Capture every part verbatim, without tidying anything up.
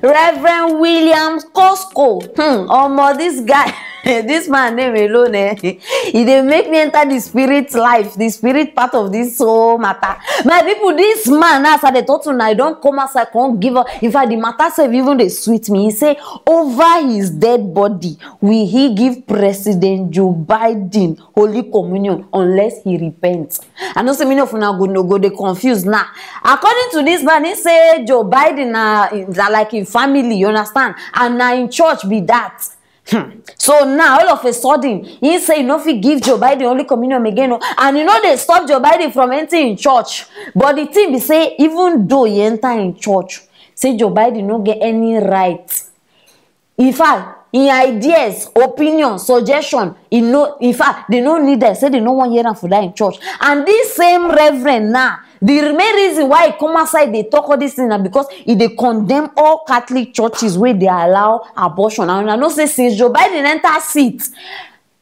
Reverend William Cosco. Hmm, omo, this guy, this man name alone, eh? He dey make me enter the spirit life, the spirit part of this whole matter. My people, this man, as I dey talk to now, I don come outside, come give up. In fact, the matter sef even dey sweet me. He say, over his dead body, will he give President Joe Biden Holy Communion unless he repents? I know say many of una go, no go dey confused now. According to this man, he say Joe Biden na, na like him family, you understand? And na in church be that. Hmm. So now, all of a sudden, he say he no fit give Joe Biden Holy Communion again, oh, and he no dey stop Joe Biden from entering in church. But the thing be say, even though he enter in church, say Joe Biden no get any right. In fact, in ideas, opinion, suggestion, e no, in fact, they no need them. Say they no wan hear am for that in church. And this same reverend now, the main reason why he come outside dey talk all this thing na because he dey condemn all Catholic churches wey dey allow abortion. And I know say since Joe Biden enter seat,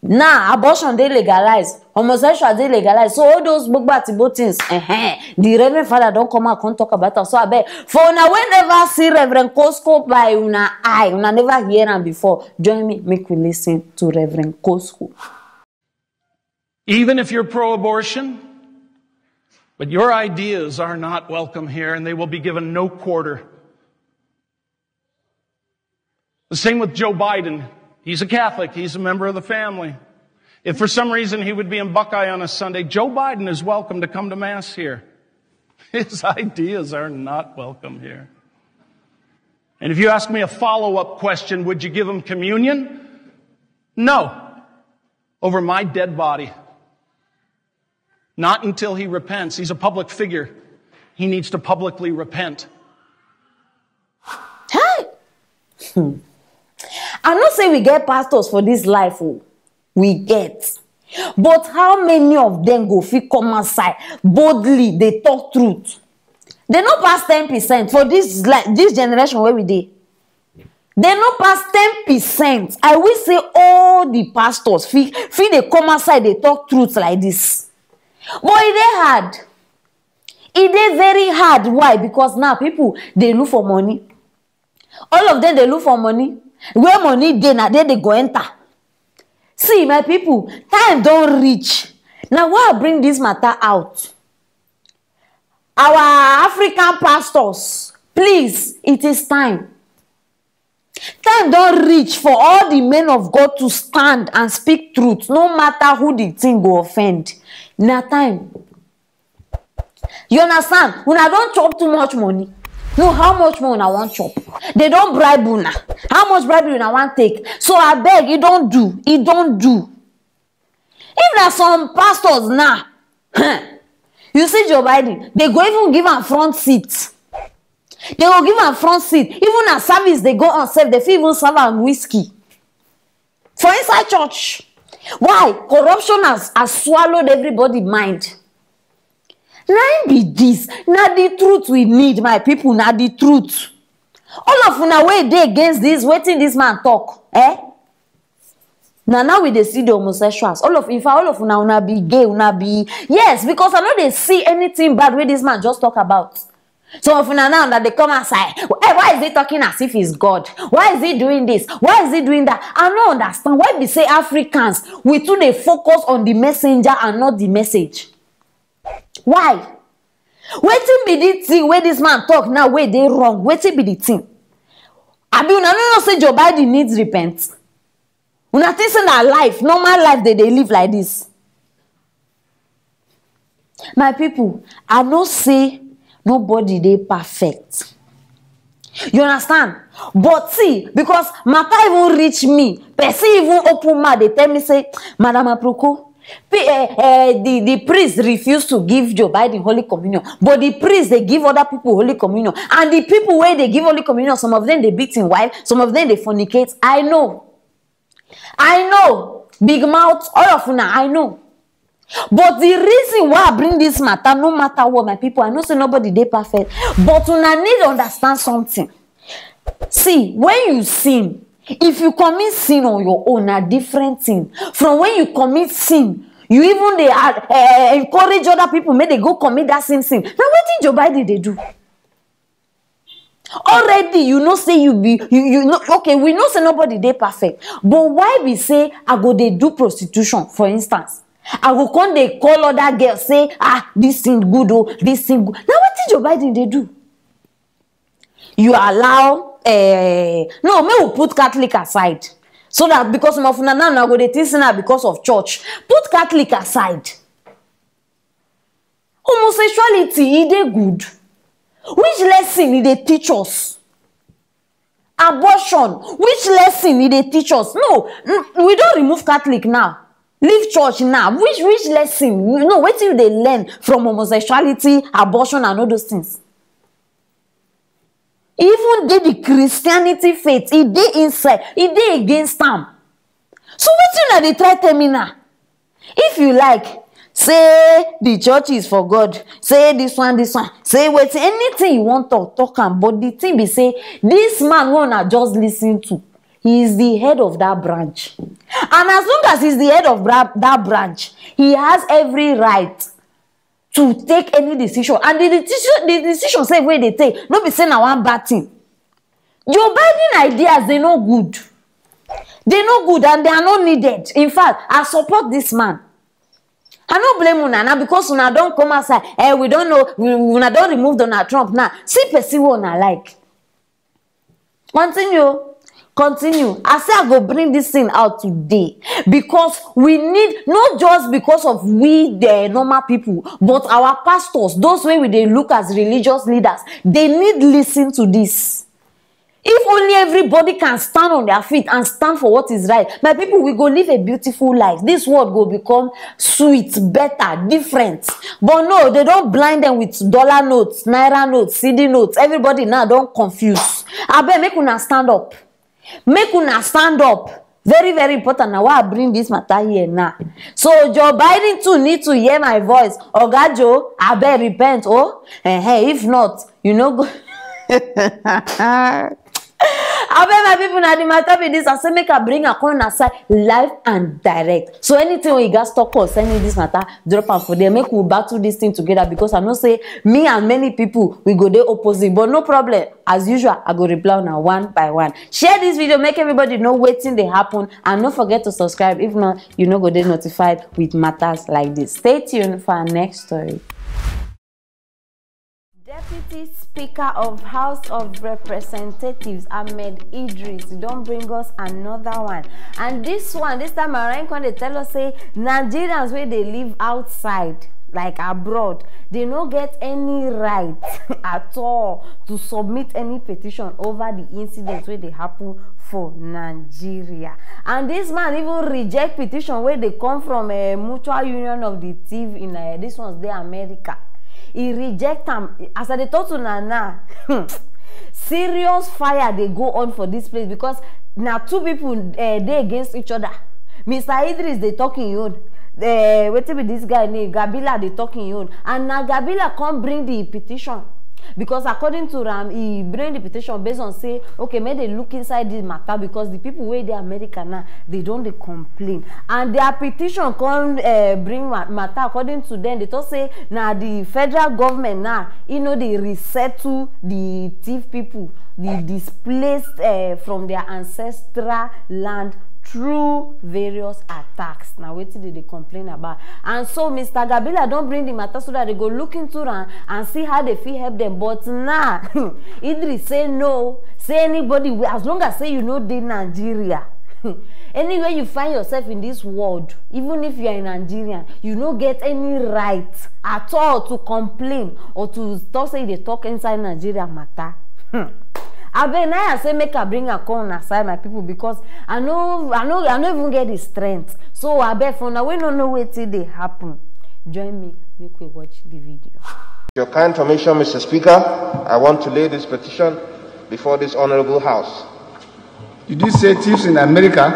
now abortion dey legalized, homosexual dey legalized. So all those gbogbo atibo things, uh-huh, the Reverend Father don come out, come talk about am. So abeg, for una wey never see Reverend Cosco by una eye, una never hear am before, join me, make we listen to Reverend Cosco. Even if you're pro abortion, but your ideas are not welcome here, and they will be given no quarter. The same with Joe Biden. He's a Catholic, he's a member of the family. If for some reason he would be in Buckeye on a Sunday, Joe Biden is welcome to come to Mass here. His ideas are not welcome here. And if you ask me a follow up question, would you give him communion? No. Over my dead body. Not until he repents. He's a public figure. He needs to publicly repent. Hey! Hmm. I know say we get pastors for this life, oh. We get. But how many of them go fit come outside boldly, they talk truth? They no pass ten percent for this, like, this generation where we dey. They no pass ten percent. I wish say all the pastors fit, fit dey come outside, they talk truth like this. But e dey hard. E dey very hard. Why? Because now people dey look for money. All of them dey look for money. Where money dey, na there they go enter. See, my people, time don reach. Now, why I bring this matter out? Our African pastors, please, it is time. Time don reach for all the men of God to stand and speak truth, no matter who the thing go offend. Na time. You understand? Una don chop too much money. No, how much more una wan chop? They don bribe una. How much bribe una wan take? So abeg, e don do. E don do. If na some pastors now, you see Joe Biden, they go even give am front seat. They go give am front seat. Even as service they go on sef, they fit even serve am whiskey. For inside church. Why? Corruption has, has swallowed everybody mind. Na im be this. Na the truth we need, my people. Na the truth. All of una wey dey against this, wetin this man talk, eh? Na now we dey see the homosexuals. All of, in fact, all of una, una be gay, una be, yes, because I no dey see anything bad wey this man just talk about. Some of una now that they come outside, hey, why is he talking as if he's God? Why is he doing this? Why is he doing that? I no understand. Why be say Africans, we too dey focus on the messenger and not the message? Why? Wetin be the thing wey this man talk now wey dey wrong? Wetin be the thing? Abi una no know say Joe Biden needs repent? Una think say na life, normal life they dey live like this? My people, I know say nobody dey perfect. You understand? But see, because matter even reach me, person even open mouth, they tell me say, Madam Aproko, P- eh, eh, the, the priest refused to give Joe Biden Holy Communion, but the priest they give other people Holy Communion, and the people where they give Holy Communion, some of them they beat him wife, some of them they fornicate. I know, I know, big mouth, all of una, I know. But the reason why I bring this matter, no matter what, my people, I know say nobody dey perfect, but una need to understand something. See, when you sin, if you commit sin on your own, na different thing. From when you commit sin, you even dey uh, encourage other people make they go commit that same sin. Now, what did Joe Biden they do? Already, you know say you be, you you know. Okay, we know say nobody dey perfect, but why be say I go dey do prostitution, for instance? I go come dey call other girls say, ah, this thing good, oh, this thing good. Now wetin Joe Biden dey do? You allow, eh, no, make we put Catholic aside, so that, because some of una now, una go dey think say na because of church. Put Catholic aside. Homosexuality, e dey good? Which lesson e dey teach us? Abortion, which lesson e dey teach us? No, n- we don remove Catholic now. Leave church now. Which which lesson? No, wetin you dey learn from homosexuality, abortion, and all those things? Even dey the Christianity faith, e dey inside, e dey against am. So wetin una dey try tell me now? If you like, say the church is for God, say this one, this one, say wetin, anything you wan talk, talk am. But the thing be say, this man wey una just listen to, he is the head of that branch. And as long as he's the head of bra- that branch, he has every right to take any decision. And the decision, the decision sef wey dey take, no be say na one bad thing. Joe Biden ideas, they no good. They no good and they are not needed. In fact, I support this man. I no blame una now because una don come outside. Eh, we don't know. We, una don remove Donald Trump now. See person wey una like. Continue. Continue. I say I go bring this thing out today because we need, not just because of we, the normal people, but our pastors, those wey we dey look as religious leaders, they need listen to this. If only everybody can stand on their feet and stand for what is right, my people, we go live a beautiful life. This world go become sweet, better, different. But no, they don blind them with dollar notes, naira notes, cedi notes. Everybody now don confuse. Abeg, make una stand up. Make una stand up. Very, very important. Na why I bring this matter here now. So Joe Biden too need to hear my voice. Oga Joe, abeg repent, oh. Eh, eh, if not, you no go. Abeg, my people, na the matter be this. I say make I bring am come una side live and direct. So anything wey you gats talk concerning this matter, drop am for there. Make we battle this thing together because I know say me and many people, we go dey opposite. But no problem. As usual, I go reply una one by one. Share this video, make everybody know wetin dey happen, and no forget to subscribe. If not, you no go dey notified with matters like this. Stay tuned for our next story. Deputy Speaker of House of Representatives, Ahmed Idris, don bring us another one. And this one, this time around, come dey tell us say Nigerians wey dey live outside, like abroad, they no get any right at all to submit any petition over the incident wey dey happen for Nigeria. And this man even reject petition wey dey come from a Mutual Union of the Thief in, uh, this one's dey America. He reject am. As I dey talk to una now, serious fire dey go on for this place because na two people, uh, dey against each other. Mister Idris dey talk him own. Uh, wetin be this guy name? Gabila dey talk him own. And na Gabila come bring the petition. Because according to am, he bring the petition based on say, okay, make they look inside this matter because the people wey dey America now, they don dey complain. And their petition come, uh, bring ma- matter. According to them, they talk say na the federal government now, e no dey resettle the thief people, the displaced, uh, from their ancestral land through various attacks. Na wetin they dey complain about. And so Mister Gabila don bring the matter so that they go look into am and see how they fit help them. But now, Idris say no. Say anybody wey, as long as say you no dey Nigeria, anywhere you find yourself in this world, even if you are a Nigerian, you no get any right at all to complain or to talk say you dey talk inside Nigeria matter. Hmm. Abeg, na I say make I bring am come una side, my people, because I no, I no, I no even get the strength. So abeg, for una wey no know wetin dey happen, join me, make we watch the video. Your kind permission, Mister Speaker, I want to lay this petition before this honorable House. Did you say thieves in America?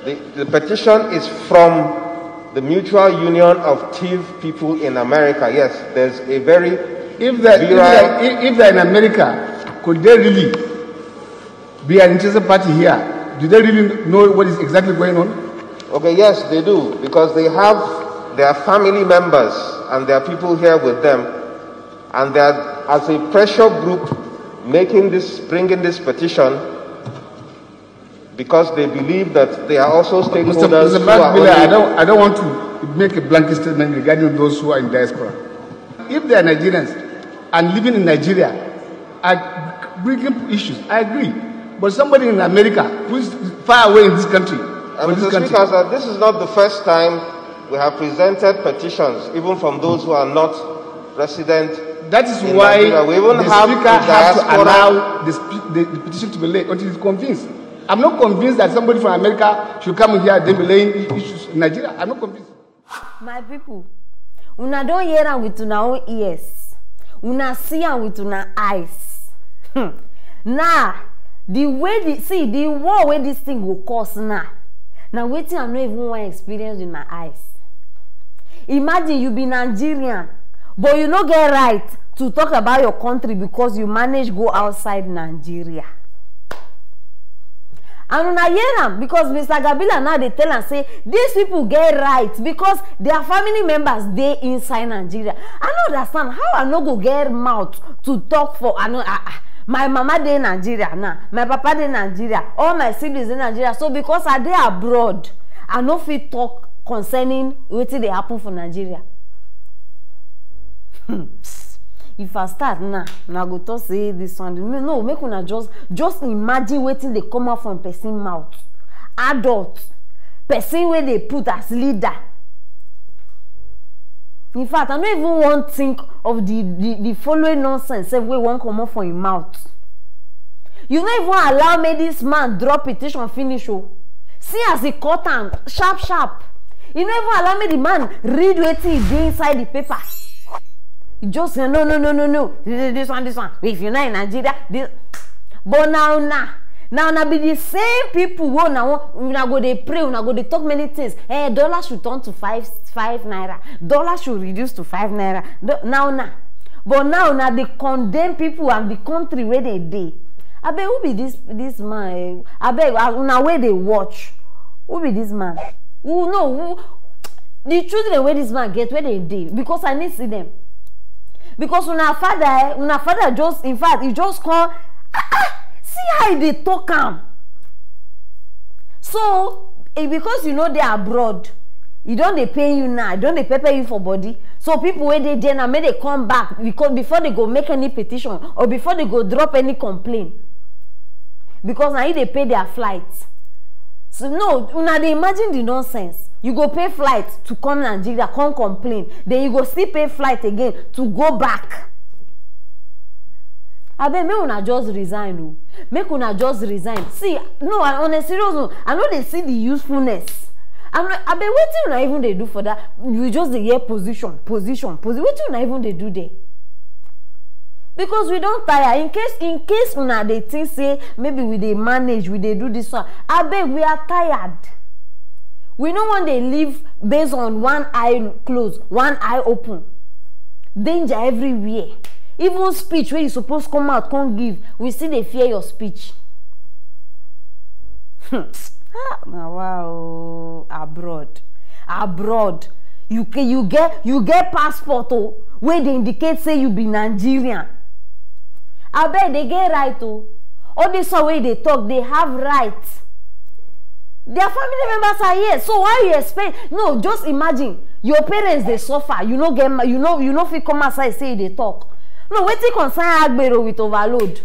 The, the petition is from the Mutual Union of Thief People in America. Yes, there's a very If they're, if virile they're, if they're in America, could they really be an interested party here? Do they really know what is exactly going on? Okay, yes, they do, because they have their family members and their people here with them, and they're, as a pressure group, making this, bringing this petition because they believe that they are also Mister stakeholders Mister who are Bakbila, I only don't, I don't want to make a blanket statement regarding those who are in diaspora. If they are Nigerians and living in Nigeria are bringing issues, I agree. But somebody in America who is far away in this country, And or this Mister country, Speaker, sir, this is not the first time we have presented petitions, even from those who are not resident that is in why Nigeria. We even the have speaker a has to diaspora. allow the, spe- the, the petition to be laid until he's convinced. I'm not convinced that somebody from America should come here and be laying issues in Nigeria. I'm not convinced. My people, una don hear am with una own ears, una see am with una eyes. Hmm. Now, the way the see the war wey this thing go cause now, na wetin I no even wan experience with my eyes. Imagine you be Nigerian, but you no get right to talk about your country because you manage go outside Nigeria. And una hear am because Mister Gabila now dey tell am say these people get right because their family members dey inside Nigeria. I no understand how I no go get mouth to talk for I no ah, ah, my mama dey Nigeria now, my papa dey Nigeria, all my siblings dey Nigeria, so because I dey abroad, I no fit talk concerning wetin dey happen for Nigeria. Hmm. If I start now, una go talk say this one no, make una just just imagine wetin dey come out from person mouth. Adult, person wey dey put as leader. In fact, I no even wan think of the the the following nonsense sef wey wan comot for im mouth. You no even allow make this man drop petition finish o. See as he cut am sharp sharp. You no even allow make the man read wetin e dey inside the paper. You just say no no no no no, this one, this one, if you not in Nigeria, this. But now now now na be the same people wey una wan una go dey pray, una go dey talk many things. Eh, dollar should turn to five five naira, dollar should reduce to five naira. Do- now now but now na dey condemn people and the country wey dey dey. Abeg, who be this this man? Eh? Abeg, ah, una wey dey watch, who be this man? Who no who the children wey this man get, where dey dey? Because I need see them. Because una father eh, una father just, in fact, he just come ah, ah, see how he dey talk am. So eh, because you no dey abroad, e don dey pain you now, e don dey pepper you for body. So people wey dey there now, make they come back because before they go make any petition or before they go drop any complaint, because na you dey pay their flight. So no, una dey imagine the nonsense. You go pay flight to come Nigeria, come complain, then you go still pay flight again to go back. Abeg, make una just resign o. Make una just resign. See, no, I, on a serious note, I no dey see the usefulness. I no, abeg, wetin una even dey do for that? You just dey hear position, position, position. Wetin una even dey do there? Because we don tire. In case, in case una dey think say maybe we dey manage, we dey do this one. Abeg, we are tired. We no wan dey live based on one eye close, one eye open. Danger everywhere. Even speech wey you suppose come out come give, we still dey fear your speech. Hmm. Ah, na wa o, abroad, abroad. You ca- you get you get passport o, wey dey indicate say you be Nigerian. Abeg, they get right o. All this one wey dey talk, they have right. Their family members are here, so why you expect? No, just imagine your parents dey suffer. You no get ma- you no you no fit come outside say you dey talk. No, wetin concern Agbero with overload?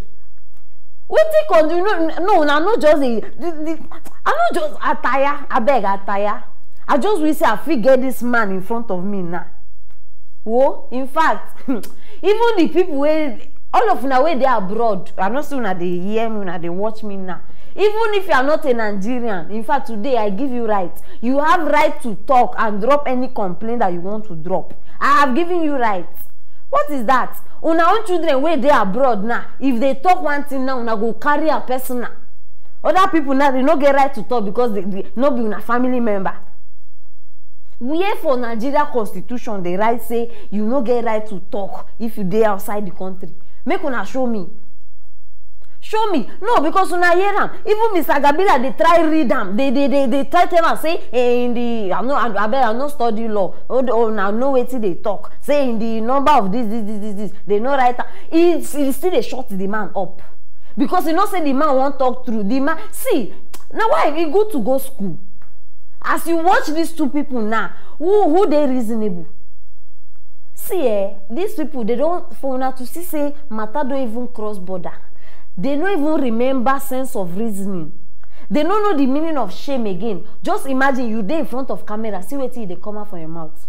Wetin con you no no una no just dey the, the, I no just attire abeg attire. I just wish say I fit get this man in front of me now. Wo, in fact, even the people wey all of una wey dey abroad, I no say una dey hear me, una dey watch me now. Even if you are not a Nigerian, in fact, today I give you right. You have right to talk and drop any complaint that you want to drop. I have given you right. What is that? Una own children wey dey abroad now, if they talk one thing now, una go carry am personal. Other people now, they no get right to talk because they, they no be una family member. Where for Nigeria constitution dey write say you no get right to talk if you dey outside the country? Make una show me. Show me. No, because una hear am. Even Mister Gabila dey try read am. They they they, they try tell am say, eh, in the I no I, I bet I no study law. Oh, the- oh na know wetin dey talk. Say in the number of this this this this this, they no write am. He he still dey shut the man up because he know say the man wan talk true. The man see na why e good to go school. As you watch these two people now, who who dey reasonable? See eh, these people they don for una to see say matter don even cross border. They no even remember sense of reasoning. They no know the meaning of shame again. Just imagine you dey in front of camera, see wetin e dey come out from your mouth.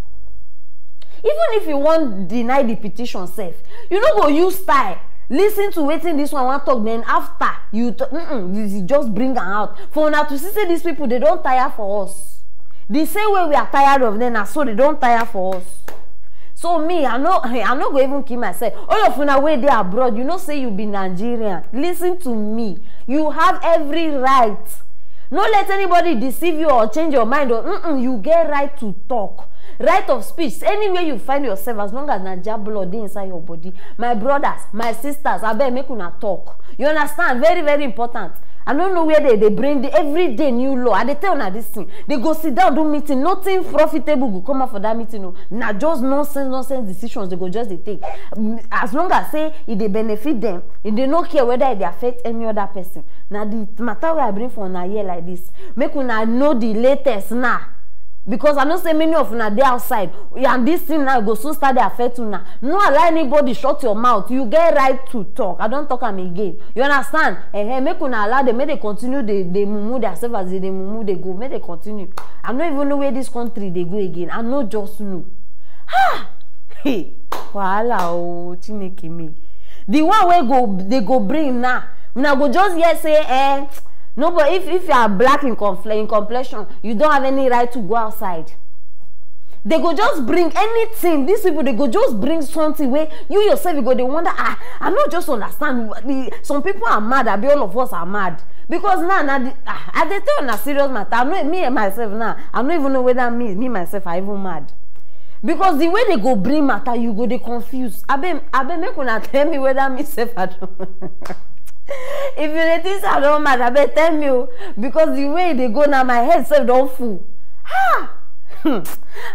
Even if you wan deny the petition sef, you no go use style listen to wetin this one wan talk, then after you t- mm-mm, you you just bring am out for una to see say these people they don tire for us. The same way we are tired of them na so they don tire for us. So me I no I no go even kill myself. All of una wey dey abroad, you know say you be Nigerian, listen to me. You have every right. No let anybody deceive you or change your mind. Or mm-mm, you get right to talk, right of speech. Anywhere you find yourself, as long as Naija blood dey inside your body, my brothers, my sisters, abeg make una talk. You understand? Very very important. I no know where they dey bring the everyday new law. I dey tell una this thing. They go sit down do meeting. Nothing profitable go come out for that meeting. No, na just nonsense nonsense decisions they go just dey take. Mm, as long as say e dey benefit them, e dey no care whether e dey affect any other person. Na the matter wey I bring for una here like this. Make una know the latest now. Because I know say many of una dey outside, and this thing now go soon start dey affect una. No allow anybody shut your mouth. You get right to talk. I don talk am again. You understand? Eh, eh, make una allow them, make they continue dey dey mumu themselves as they dey mumu dey go. Make they continue. I no even know where this country dey go again. I no just know. Ha! Hey, wahala o, Chineke me. The one wey go they go bring now, una go just hear say eh, no, but if if you are black in, confle- in complexion, you don't have any right to go outside. They go just bring anything. These people they go just bring something where you yourself you go they wonder. Ah, I no just understand. The, some people are mad. I be all of us are mad because now now the, ah, I dey tell una serious matter. I know me and myself now. I no even know whether me me myself I even mad. Because the way they go bring matter, you go they confuse. Abeg abeg make una tell me whether me sef I don. If you dey think say I don mad, abeg tell me o. Because the way they go now, my head sef don full. Ha!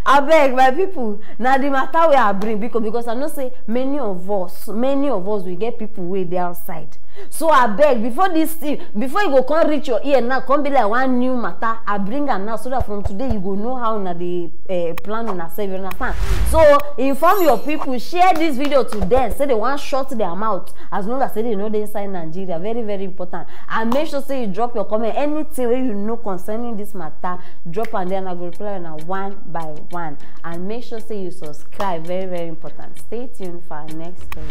Abeg my people, na the matter wey I bring because because I know say many of us, many of us we get people wey dey outside. So abeg before this thing, before e go come reach your ear now, come be like one new matter, I bring am now so that from today you go know how una dey eh, plan una sef, you understand? So inform your people, share this video to them, say they wan shut their mouth as long as say they no dey inside Nigeria. Very very important. And make sure say you drop your comment, anything wey you know concerning this matter, drop am there and I go reply una one by one. And make sure say you subscribe, very very important. Stay tuned for our next story.